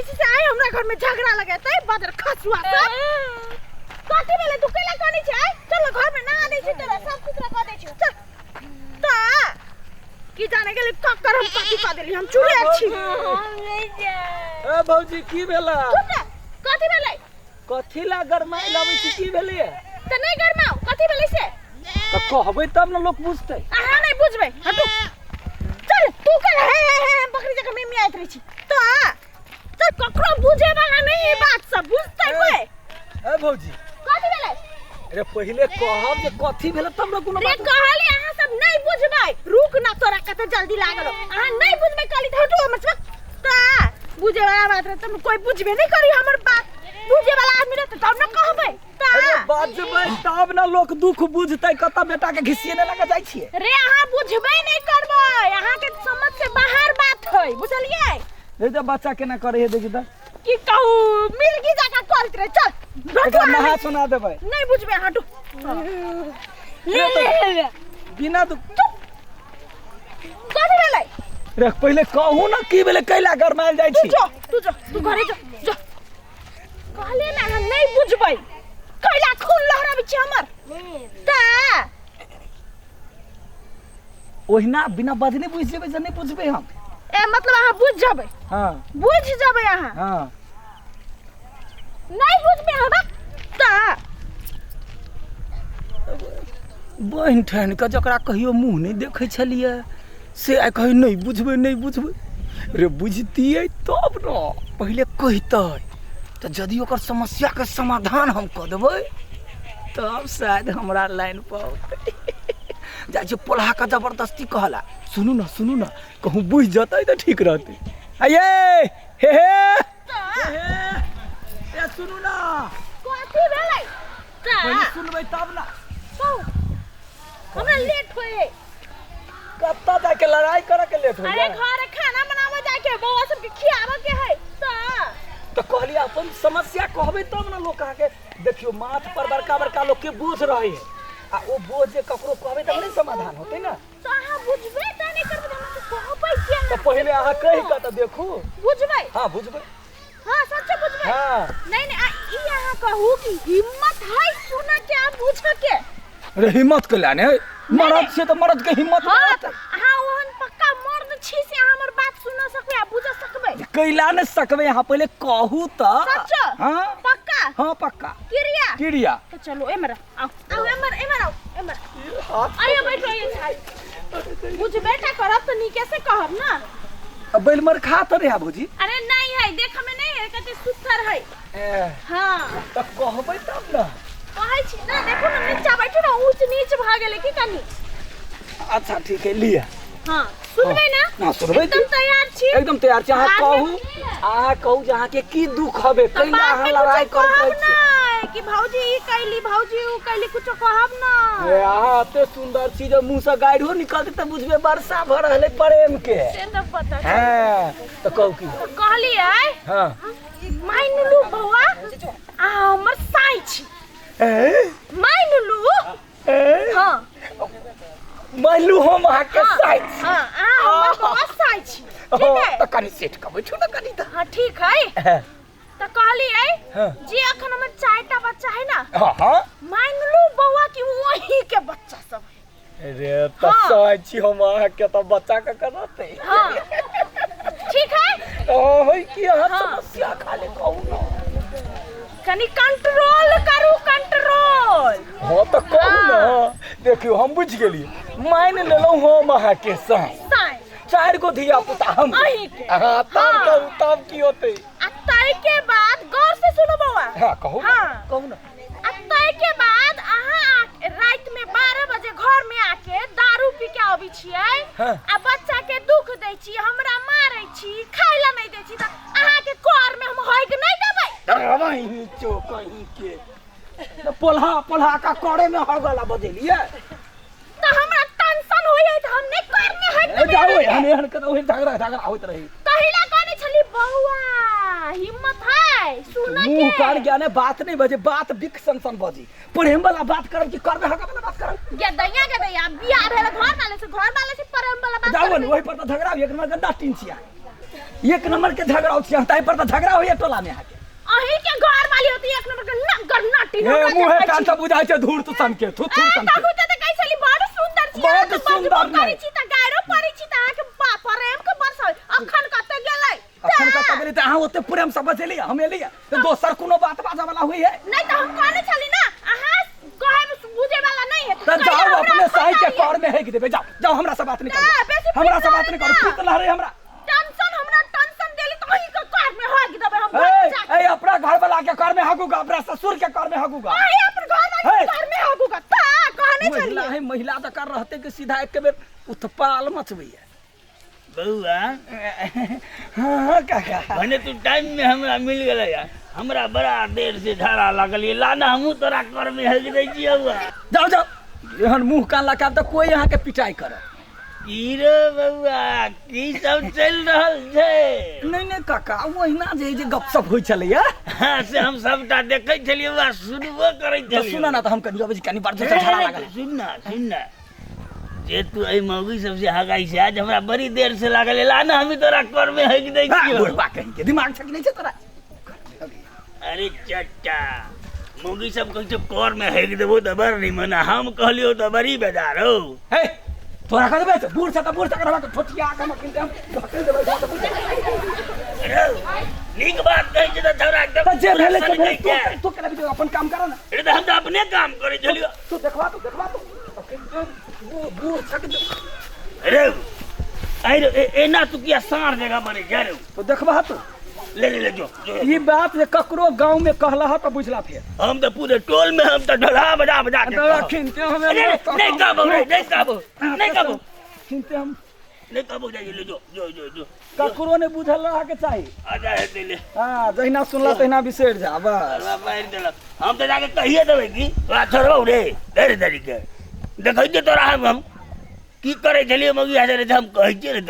छी से आइ हमरा घर में झगड़ा लगेतै बदर खसुआ सब। कथी भेलै? तू कैला कानै छै? आइ चल घर में नहा दै छी तोरा, साफ सुथरा कऽ दै छी, चल। त की जाने गेलै ककर हम कथी कऽ देली, हम चुड़ैल छी। हम नहि जायब। ए भौजी, की भेला? चुप रे, कथी भेलै? कथी ला गरमाइ लबै छी, की भेलैया? तऽ नहि गरमाउ, कथी भेलै से? तऽ कहबै तब ने लोक बुझतै। अहाँ नहि बुझबै, हटू। चल तू कर हे हे हे बकरी जकाँ मिमियाइत रहै छी। तऽ चल, ककरो बुझे वाला नहीं है बात सब, बुझतै कोई? ए भौजी, कथी भेलै? अरे पहिले कहब जे कथी भेलै तब ने कोनो रे बात। कहली अहाँ सब नहीं बुझबै। रुक ना, तोरा कते जल्दी लागल हो। अहाँ नहीं बुझबै कहली तऽ हटू हमर सब। तऽ बुझे वाला बात रहे तब कोई बुझबे नहीं करी हमर बात। बुझे वाला आदमी रहतै तब ने कहबै। तऽ अरे बाजबै तब ने लोक दुख बुझतै। कतऽ बेटा के घिसियेने लगा जाइ छियै? रे अहाँ बुझबे नहीं करबै, अहाँ के समझ से बाहर बात है, बुझलियै? रे तऽ बच्चा केना करे है देखी तऽ। की कहू, मिर्गी जकाँ करैत रहे। चल हटू। एकरा अहाँ नहा सुना देबै। नहीं बुझबै, हटू। ले ले ले। बिना दुख कथी भेलै? रे पहिले कहू ने की भेलै, कैला गरमायल जाइ तू छी? जो, तू जो, तू घरे जो जो। कहले ने अहाँ नहीं बुझबै, कैला खून लहराबै छी हमर? तऽ ओहिना बिना बजने बुझि जेबै जे नहि बुझबै हम। ए मतलब अहाँ बुझ जेबै? हाँ। बुझ जेबै अहाँ? हाँ। नहीं बुझबै अहाँ बा। तऽ बहिन ठहन कऽ जकरा कहियो मुँह नहि देखै छलियै से आइ कहै नहि बुझबै, नहि बुझबै। रे बुझतियै तब ने पहिले कहितै, तऽ यदि ओकर समस्याके समाधान हम कऽ देबै तब शायद हमरा लाइन पर औतै। जाइ छियै पोल्हा कऽ जबरदस्ती कहला, सुनू ने सुनू ने, कहूँ बुझि जेतै तऽ ठीक रहतै। आइये हे हे हे हे, ए सुनू ने। कथी भेलै? पहिले सुनबै तब ने। कहू, हमरा लेट होए। कतऽ जाके लड़ाई करे के लेट हो? अरे घर खाना बनावे जाके, बौआ सबके खियावे के है। तऽ तऽ कहलियै अपन समस्या कहबै तब ने लोक अहाँके। देखियौ, माथ पर बड़का बड़का लोकके बोझ रहै है, आ ओ बोझ जे ककरो कहबै तब नहि समाधान होतै ने। तऽ अहाँ बुझबै तऽ नहि करबै तऽ हमरा कहबै किया? तऽ पहिले अहाँ कहि कऽ तऽ देखू। बुझबै? हाँ बुझबै। हाँ सच्चे बुझबै? हाँ। नहीं नहीं, ई अहाँ कहू कि हिम्मत है सुनऽ के आ बुझऽ के? अरे हिम्मत के लाने, मरद छै तऽ मरद के हिम्मत। हाँ तऽ अहाँ ओहन पक्का मर्द छी से अहाँ हमर बात सुन सकबै आ बुझ सकबै? कैला ने सकबै, अहाँ पहिले कहू तऽ। सच? हाँ। पक्का? हाँ पक्का। क्रिया? क्रिया। तो चलो एमर आओ, आओ एमर, एमर आओ, एमर अरे बैठो। ये छाई बुझबे टा करब तऽ नीके से कहब ना। बैल मर खा तऽ रहे भौजी? अरे नहीं है, देख में नहीं है, कते सुथर है। ए, हाँ। तऽ कहबै तब ने। कहै छी ना, देखो ना, नीचा बैठो ना, ऊंच नीच भऽ गेलै की कनी। अच्छा ठीक है, लिअ। हाँ सुनबै ना? ना सुनबै। एकदम तैयार छी? एकदम तैयार छी। अहाँ बादमे कहू, अहाँ कहू जे अहाँके की दुख हबे, तऽ कैला अहाँ बादमे लड़ाई कुछो करैत कहब रहै छी? नहि कि भौजी ई कैली, भौजी ऊ कैली, कुछो कहब ना। ए, अहाँ एते सुंदर छी जे मुँह से गाड़ियो निकलतै तऽ बुझबै वर्षा भऽ रहलै प्रेम के। से तऽ पता छै। हँ तऽ कहू की। तऽ कहलियै, हाँ। मानि लू बौआ अहाँ हमर साई छी। ए? मानि लू। ए? हाँ। मानि लू हम अहाँके हाँ, साई छी। हाँ अहाँ हमर बौआ साई छी, ठीक है? तऽ कनि सेट कऽ बैठू ने कनि तऽ। हाँ ठीक है। तऽ कहलियै हाँ। जे अखन हमर चारिटा बच्चा है ना, हाँ हाँ, मानि लू बौआ कि वही के बच्चा सब है। रे तऽ हाँ। साई छी हम अहाँके, तऽ बच्चा के करतै। हाँ ठीक है। होय की अहाँ हाँ। समस्या खाली कहू ना। कनि कंट्रोल करू, कंट्रोल। हाँ तऽ कहू ने। देखियौ, हम बुझि गेलियै, मानि लेलहुँ हम अहाँके साई। साई। चारि गो धिया पुता हम अहींके। हाँ तब हाँ। कहू तब की होतै। आ ताहि के बाद गौर से सुनू बौआ। हाँ कहू ने। हाँ। कहू ने। आ ताहि के बाद अहाँ राति में 12 बजे घर में आके दारू पी के अबै छियै हाँ। आ बच्चा के दुख दै छी, हमरा मारै छी, खाय ला नहीं दै छी, तऽ अहाँ के कर में हम हग नहीं देबै। रवाई चो कहीं के तऽ पोल्हा पोल्हा का करे में हगला बजेलियै। तऽ हमरा टेंशन होइए तऽ हम नहीं कर में हग ए, देबै। जाओ। अहाँके। एहन एहन के तऽ ओहि झगड़ा झगड़ा होइत रही। तहिला कहने छली बौआ हिम्मत है सुन मुंह के। कान ज्ञाने बात नहीं बजे, बात बिक सन सन बजी। प्रेम वाला बात करब कि करबे हक वाला बात करब? गदैया गदैया, बियाह भेल घर वाले से, घर वाले से प्रेम वाला बात जाओ ने। करबै। ओहि पर तऽ झगड़ा भी एक नंबर गंदा टीन छिया। एक नंबर के झगड़ा छै, ताहि पर तऽ झगड़ा होइए टोला में अहाँके। अहीं के घर वाली होती एक नंबर के नगर नटी। ए मुँहे कान से बुझाइ छै धूर्त सन के, थुथुर सन के। तहु त कहै छली बड़ सुंदर छी, बड़ अहाँ तऽ सुंदर बजबो करै नहि। छी तऽ गायरो पड़ै छी तऽ अहाँके बाप प्रेम के बरस अखन कतऽ गेलै? अखन कतऽ गेलै? तऽ अहाँ ओते प्रेम से बजेलियै, हम एलियै तऽ दोसर कोनो बात बाजऽ वाला होइ है? नहीं तऽ हम कहने छली ना, अहाँ कहे में बुझे वाला नहीं है। तऽ जाउ अपने साई के कर में हेक देबै। जाउ जाउ, हमरा से बात नहीं करू, हमरा से बात नहीं करू। पित्त लहरे हमरा। टेंशन, हमरा टेंशन देली तऽ अहीं के कर में हग देबै हम। ए ए, अपना घर वाला के कर में हगूगा, अपना ससुर के कर में हगूगा। अहीं अपन घर वाला के कर में हगूगा ता कहने महिला छली। है, महिला तऽ कर रहते कि सीधा एक बेर उत्पाल मचबैया। बउआ। हाँ काका। भने तू टाइम में हमरा मिल गेलै यार, हमरा बड़ा देर से झाड़ा लागल ये, ला ना हमहूँ तोरा कर में हगि दै छियौ। जाओ जाओ, एहन मुँह कान लगा तऽ कोई अहाँके पिटाइ करत। की रे बउआ, की सब चलि रहल छै? नहीं नहीं काका, ओहिना जे जे गपशप होइ छलैया। हाँ, से हम सबटा देखै छलियै बउआ, सुनबो करै तऽ छलियै। सुन ना, तऽ हम कनि अबै छी, कनि बड़ जोर से झाड़ा लागल। सुन ना, सुन ना, जे तू एहि मौगी सबसे हगाई छै, आज हमरा बड़ी देर से लागल, ला ना हम तोरा कर में हगि दै छियौ। बुढ़वा कहीं के दिमाग छै कि नहीं छै तोरा? अरे चचा, मौगी सब कहै छै कर में हगि देबो तऽ बड़ निमन, आ हम कहलियौ तऽ बड़ी बेजार हौ। हे, तोरा कह देबै बूढ़ छै तऽ बूढ़ छै, रहबा ठोठिया के हम अखन हम ढकेल देबै तऽ बूढ़। अरे नीक बात कहै छै तऽ छौड़ा एकदम तऽ जे भेलै से भेलै, सनकै छै। तू केना बीच अपन काम कर ना। अरे तऽ हम तऽ अपने काम करै छलियौ। तू देखबा, तू देखबा, तू बूढ़ छै। अरे अरे, एना तू किया साँढ़ जगह बनै छै रे? तू देखबा तू। ले ले ले, जो जो। ई बात जे ककरो गांव में कहला ह तऽ बुझला फेर। हम तऽ पूरे टोल में हम तऽ ढोला बजा बजा के कहब। अखिनते हमे अरे, नहीं कहबो रे, नहीं कहबो, नहीं कहबो, अखिनते हम नहीं कहबो। जाइए, ले जो जो जो जो। ककरो नहीं बुझल रह के चाही। आ जा हेतै ले। हाँ, जहिना सुनला तहिना बिसरि जा बस। अरे मारि देलक। हम तऽ जाके कहिए देबै की तोरा छोड़बौ रे धरि धरि के देखै छियै तोरा। हम की करै छलियै मौगी हाथे रे, हम कहै छियै रे।